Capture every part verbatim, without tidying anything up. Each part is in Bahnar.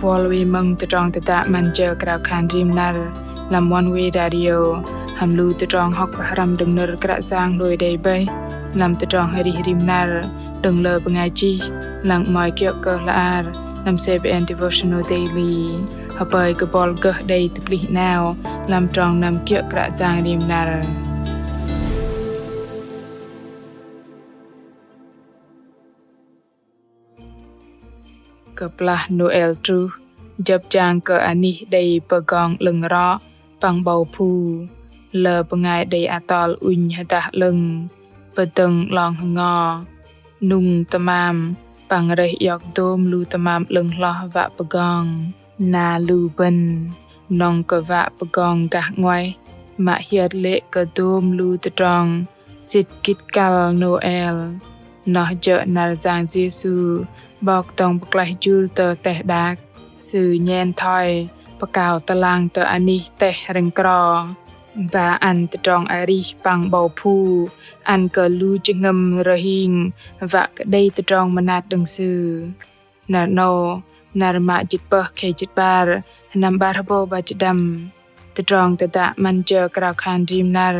Bol wei mơ̆ng tơdrong tơdă 'Măn Jơ Krao Khan Rim Năr lăm One Way Radio, hăm lu tơdrong hŏk pơhrăm đơ̆ng nơ̆r Kră Yang hlôi đei bơih lăm tơdrong arih rim năr đơ̆ng lơ bơngai chih, lăng 'mơ̆i kiơ̆ kơ hla ar lăm C B N Devotional Daily. Hơpơi kơ bol gơh đei tơplih 'nao lăm trong năm kiơ̆ Kră Yang rim năr. Kơplah Nôel truh, jơ̆p jang kơ anih đei pơgong 'lơ̆ng rŏ păng 'bâu phu, lơ bơngai đei atol ŭnh hơdah 'lơ̆ng, pơdơ̆ng 'long hngo, nŭng tơmam păng rơih iŏk dôm lu tơmam 'lơ̆ng hloh wă pơgong. Na lu bơ̆n nŏng kơ wă pơgong gah 'nguaih, mă hiơt lê̆ kơ dôm lu tơdrong sĭt gĭt kăl Nôel. Noh jơ̆ năr Yang Yêsu 'Bok dŏng pơklaih jur tơ teh đak. Sư nhen thoi pơkao tơlang tơ anih teh rơ̆ng kro, ba ăn tơdrong arih păng 'bâu phu, ăn kơ lu jơhngơ̆m rơhing wă kơ đei tơdrong mơnat đơ̆ng Sư. Năr 'nâu, năr mă jĭt pơh khei jĭt 'bar, sơnăm 'bar hơbâu 'bar jĭt đăm. Tơdrong tơdă 'Măn Jơ Krao Khan Rim Năr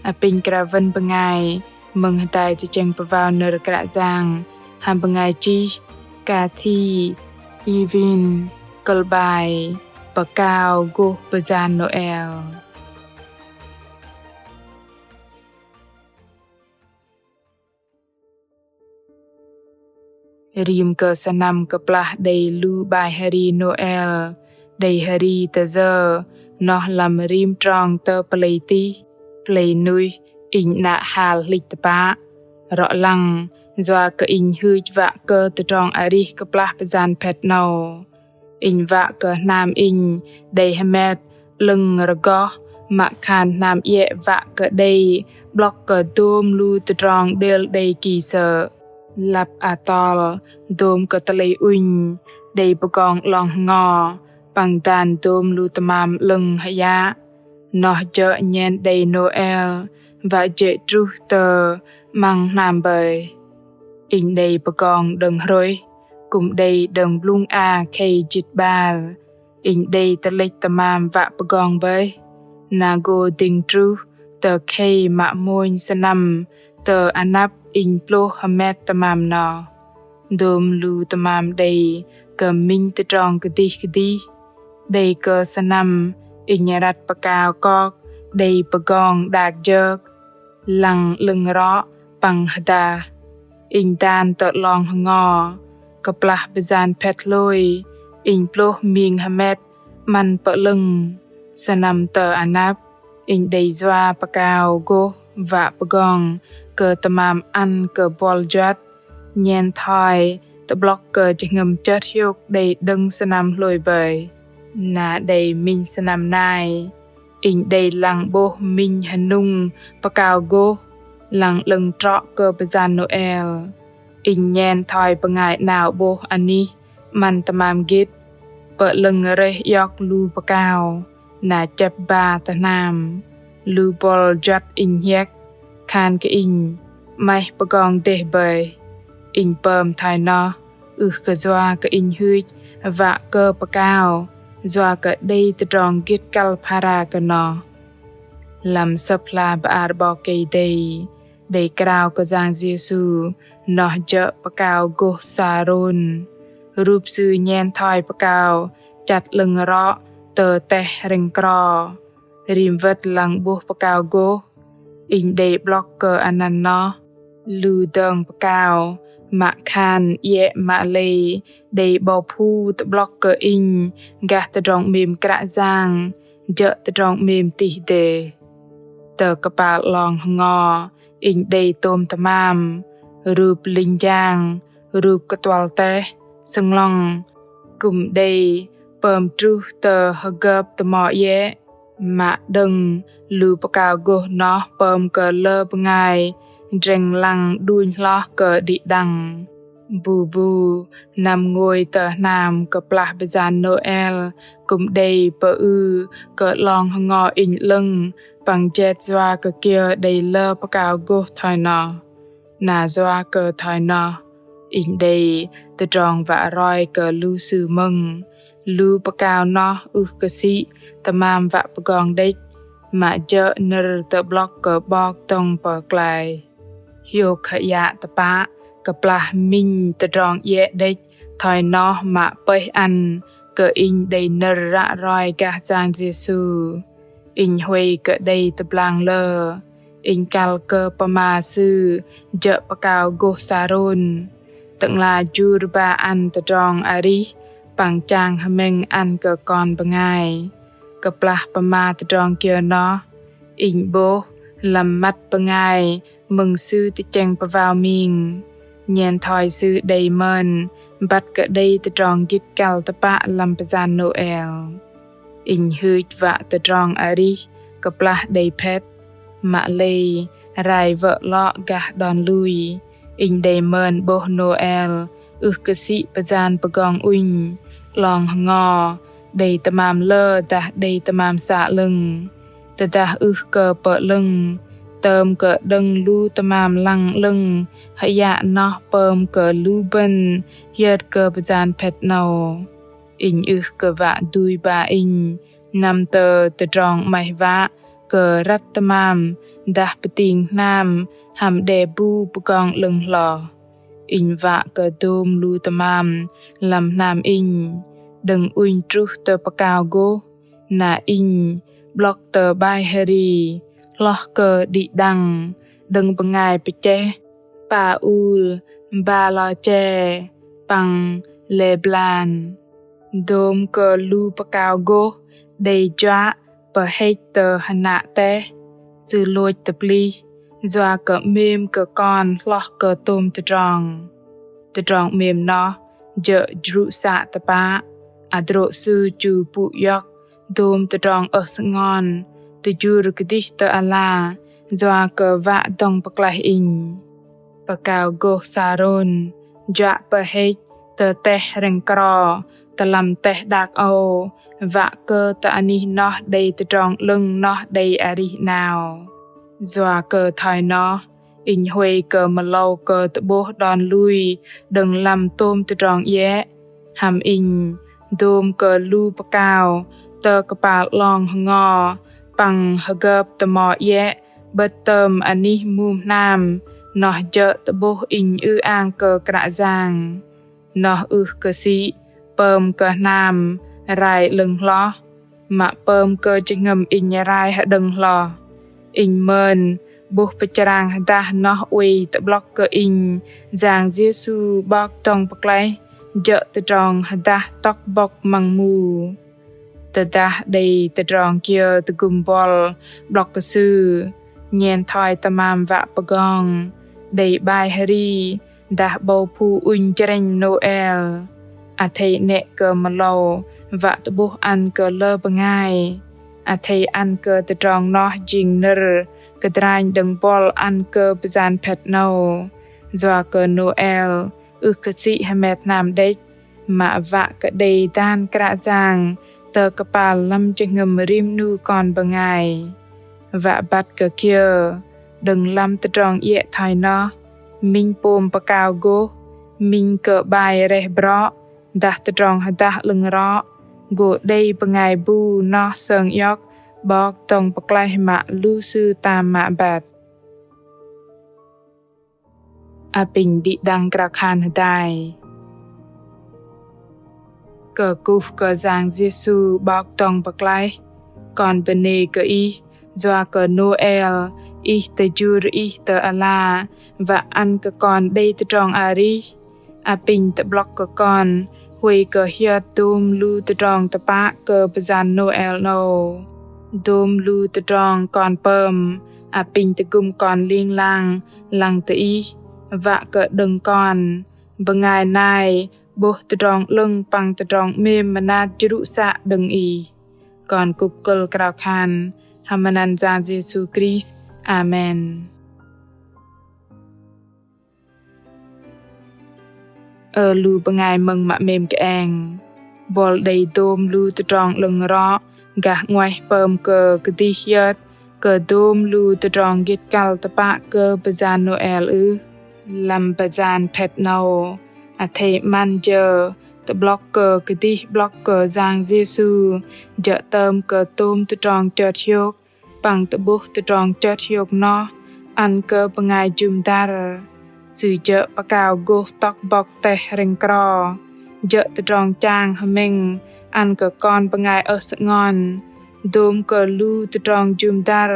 apinh krao wơ̆n bơngai mơ̆ng hơdai tơchĕng pơwao nơ̆r Kră Yang hăm bơngai chih Kathy Irvin, kơ̆l 'bai Pơkao gôh bơyan Nôel. Rim kơ sơnăm kơplah đei lu 'bai hri Nôel đei hri tơ yơ, noh lăm rim trong tơ pơlei tih, pơlei nuih, inh 'nă hal hlĭch tơpă. Rŏ lăng, yua kơ inh hưch wă kơ tơdrong arih kơplah bơyan phet 'nâu. Inh wă kơ hnam inh đei hơmet 'lơ̆ng rơgoh, mă khan hnam iĕ wă kơ đei 'blŏk kơ dôm lu tơdrong đêl đei ki sơ̆. Lăp atol dôm kơ tơlei ŭnh đei pơgong 'long hngo, păng dan dôm lu tơmam 'lơ̆ng hơyă. Noh jơ̆ nhen đei Nôel wă jê̆ truh tơ 'măng hnam bơih. Inh đei pơgong đơ̆ng hrôih, kư̆m đei đơ̆ng blŭng a khei jĭt 'bar. Inh đei tơlĕch tơmam wă pơgong bơih. Na gô dĭng truh tơ khei mă mônh sơnăm tơ anăp inh plôh hơmet tơmam noh. Dôm lu tơmam đei kơ minh tơdrong kơdih kơdih. Đei kơ sơnăm inh răt pơkao kok đei pơgong đak jơk, lăng 'lơ̆ng rŏ păng hơdah. Inh dan tơ 'long hngo, kơplah bơyan phet hlôi, inh plôh ming hơmet 'măn pơ'lơ̆ng. Sơnăm tơ anăp, inh đei yua pơkao gôh wă pơgong kơ tơmam ăn kơ bol juăt, nhen thoi tơ'blŏk kơ jơhngơ̆m chơt hiôk đei đơ̆ng sơnăm hlôi bơih. Na đei minh sơnăm nai, inh đei lăng 'bôh minh hơnŭng pơkao gôh, lăng 'lơ̆ng trŏ kơ bơyan Nôel. Inh nhen thoi bơngai 'nao 'bôh anih 'măn tơmam gĭt, pơ'lơ̆ng rơih iŏk lu pơkao, na chĕp ba tơ hnam. Lu bol juăt inh hiĕk, khan kơ inh, 'maih pơgong dêh bơih. Inh pơm thoi noh, ưh kơ yua kơ inh hưch wă kơ pơkao, yua kơ đei tơdrong gĭt kăl phara kơ noh. Lăm Sơ̆p hla bơar 'Bok Kei-Dei, đei krao kơ Yang Yêsu noh jơ̆ pơkao gôh Sarôn. Rup Sư nhen thoi pơkao chăt 'lơ̆ng rŏ tơ teh rĕng kro. Rim wơ̆t lăng 'bôh pơkao gôh, inh đei 'blŏk kơ anăn noh. Lu dơ̆ng pơkao, mă khan iĕ mă lei đei 'bâu phu tơ'blŏk kơ inh gah tơdrong 'mêm Kră Yang, jơ̆ tơdrong 'mêm tih dêh. Tơ kơpal 'long hngo, inh đei tôm tơmam, rup linh jang, rup kơtuăl teh, sơnglŏng, kư̆m đei pơm truh tơ hơgơp tơmo iĕ. Mă đơ̆ng lu pơkao gôh noh pơm kơ lơ bơngai drĕng lăng đunh hloh kơ đĭ đăng. Bu bu, năm ngôi tơ hnam kơplah bơyan Nôel kư̆m đei pơư kơ 'long hngo inh 'lơ̆ng păng jet yua kơ kiơ đei lơ pơkao gôh thoi noh. Na yua kơ thoi noh, inh đei tơdrong wă roi kơ lu sư mơ̆ng, Lu pơkao noh ưh kơ sĭ tơmam wă pơgong đĕch, mă jơ̆ nơ̆r tơ'blŏk kơ 'Bok dŏng pơklaih. Hiôk hơyă tơpă kơplah minh tơdrong iĕ đĕch, thoi noh mă pơih ăn kơ inh đei nơ̆r ră roi gah Yang Yêsu. Inh huay kơ đei tơblang lơ, inh kăl kơ pơma Sư jơ̆ pơkao gôh Sarôn, Tơ'ngla jur ba ăn tơdrong arih păng chang hơmĕng ăn kơ kon bơngai. Kơplah pơma tơdrong kiơ noh, inh 'bôh lăm măt bơngai mơ̆ng Sư tơchĕng pơvao ming, nhen thoi Sư đei mơn băt kơ đei tơdrong gĭt kăl tơpă lăm pơyan Nôel. Inh hưch wă tơdrong arih kơplah đei phĕt, mă lei rai wơ̆ 'lŏ gah đon lui. Inh đei mơn 'bôh Nôel ưh kơ sĭ pơyan pơgong ŭnh, 'long hơngo, đei tơmam lơ dah đei tơmam sa 'lơ̆ng. Tơdah ưh kơ pơ'lơ̆ng, tơm kơ đơ̆ng lu tơmam lăng 'lơ̆ng hơyă noh pơm kơ lu bơ̆n hiơt kơ pơyan phĕt 'nâu. Inh ưh kơ wă dui ba inh năm tơ tơdrong 'maih wă kơ răt tơmam dah pơting hnam hăm đe bu pơgong 'lơ̆ng hloh. Inh wă kơ dôm lu tơmam lăm hnam inh, đơ̆ng ŭnh truh tơ pơkao gôh, na inh 'blŏk tơ 'bai hơri, hloh kơ đĭ đăng, đơ̆ng bơngai pơchĕh, Paul, Baloche, păng Leblan. Dôm kơ lu pơkao gôh đei juă pơhĕch tơ hơnă teh, sư lôch tơplih, yua kơ 'mêm kơ kon hloh kơ tôm tơdrong. Tơdrong 'mêm noh jơ̆ jrŭ să tơpă, hơdrô̆ sư chu pŭ iŏk dôm tơdrong ơh sơngon, tơjur kơdih tơ ala, yua kơ wă dŏng pơklaih inh. Pơkao gôh Sarôn juă pơhĕch tơ teh rĕng kro, tơ lăm teh đak âu, wă kơ tơ anih noh đei tơdrong 'lơ̆ng noh đei arih 'nao. Yua kơ thoi noh, inh huay kơ mơlâu kơ tơ'bôh đon lui đơ̆ng lăm tôm tơdrong iĕ, hăm inh dôm kơ lu pơkao tơ kơpal 'long hơngo păng hơgơp tơmo iĕ 'bơ̆t tơm anih mum hnam, noh jơ̆ tơ'bôh inh ư-ang kơ Kră Yang. Noh ưh kơ sĭ pơm kơ hnam rai 'lơ̆ng hloh, mă pơm kơ jơhngơ̆m inh rai hơđơ̆ng hloh. Inh mơn 'bôh pơchrang hơdah noh oei tơ'blŏk kơ inh Yang Yêsu 'Bok dŏng pơklaih jơ̆ tơdrong hơdah tŏk bŏk măng mu. Tơdah đei tơdrong kiơ tơgŭm buăl 'blŏk kơ Sư, nhen thoi tơmam wă pơgong, đei 'bai hơri, dah 'bâu phu ŭnh chrĕnh Nôel, athei 'nĕ kơ mơlâu wă tơ'bôh ăn kơ lơ bơngai. Athei ăn kơ tơdrong noh jing nơ̆r kơdranh đơ̆ng buăl ăn kơ pơyan phĕt 'nâu. Yua kơ Nôel ưh kơ sĭ hơmet hnam đĕch, mă wă kơ đei dan Kră Yang tơ kơpal lăm jơhngơ̆m rim 'nu kon bơngai. Wă băt kơ kiơ, đơ̆ng lăm tơdrong iĕ thoi noh, minh pôm pơkao gôh, minh kơ 'bai reh brŏ, dah tơdrong hơdah 'lơ̆ng rŏ, gô đei bơngai bu noh sơng iŏk 'Bok dŏng pơklaih mă lu sư tam mă băt. Apinh đĭ đăng krao khan hơdai. Kơkuh kơ Yang Yêsu 'Bok dŏng pơklaih, kon bơnê kơ Ih, yua kơ Nôel, Ih tơjur Ih tơ ala, wă ăn kơ kon đei tơdrong arih. Apinh tơ'blŏk kơ kon, huay kơ hiơt dôm lu tơdrong tơpă kơ pơyan Nôel 'nâu. Dôm lu tơdrong kon pơm, apinh tơgŭm kon ling lang, lăng tơ Ih, wă kơ đơ̆ng kon, bơngai nai, 'bôh tơdrong 'lơ̆ng păng tơdrong 'mêm mơnat jrŭ să đơ̆ng Ih. Kon kŭk kơ̆l krao khan, hăm anăn Yang Yêsu Krist. Amen. Ơ lu bơngai mơ̆ng mă 'mêm kơeng. Buăl đei dôm lu tơdrong 'lơ̆ng rŏ, gah 'nguaih pơm kơ kơdih hiơt, kơ dôm lu tơdrong gĭt kăl tơpă kơ pơyan Nôel ưh. Lăm pơyan phĕt 'nâu, athei 'măn jơ, tơ'blŏk kơ kơdih 'blŏk kơ Yang Yêsu, jơ̆ tơm kơ tôm tơdrong chơt hiôk, păng tơ'bôh tơdrong chơt hiôk noh ăn kơ bơngai jŭm dăr. Sư jơ̆ pơkao gôh tŏk bŏk teh rĕng kro, jơ̆ tơdrong chang hơmĕng ăn kơ kon bơngai ơh sơngon, dôm kơ lu tơdrong jŭm dăr.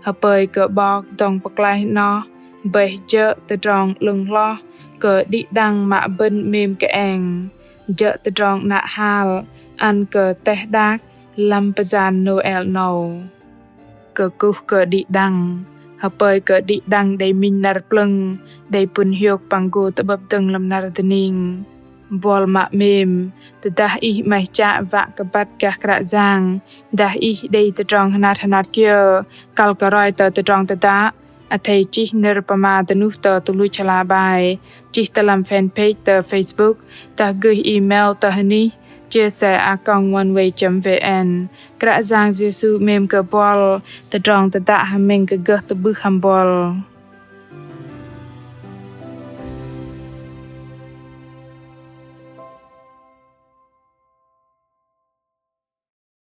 Hơpơi kơ 'Bok dŏng pơklaih noh bơih jơ̆ tơdrong 'lơ̆ng hloh kơ đĭ đăng mă bơ̆n 'mêm kơeng, jơ̆ tơdrong 'nă hal ăn kơ teh đak lăm pơyan Nôel 'nâu. Kơkuh kơ đĭ đăng, hơpơi kơ đĭ đăng đei minh năr plơ̆ng, đei pŭn hiôk păng gô tơ'bơ̆p dơ̆ng lăm năr dơning. Buăl mă 'mêm, tơdah ih 'maih chă wă kơ băt gah Kră Yang, dah ih đei tơdrong hơnat hơnat kiơ, kăl kơ roi tơ tơdrong tơdă, athei chih nơ̆r pơma dơnuh tơ tơluch hla bơar, chih tơ lăm fanpage tơ Facebook, dah gơih email tơ hơnih chia sẻ a còng oneway chấm vn. Kră Yang Yêsu 'mêm kơ buăl, tơdrong tơdă hơmĕng kơ gơh tơ'bưh hăm buăl.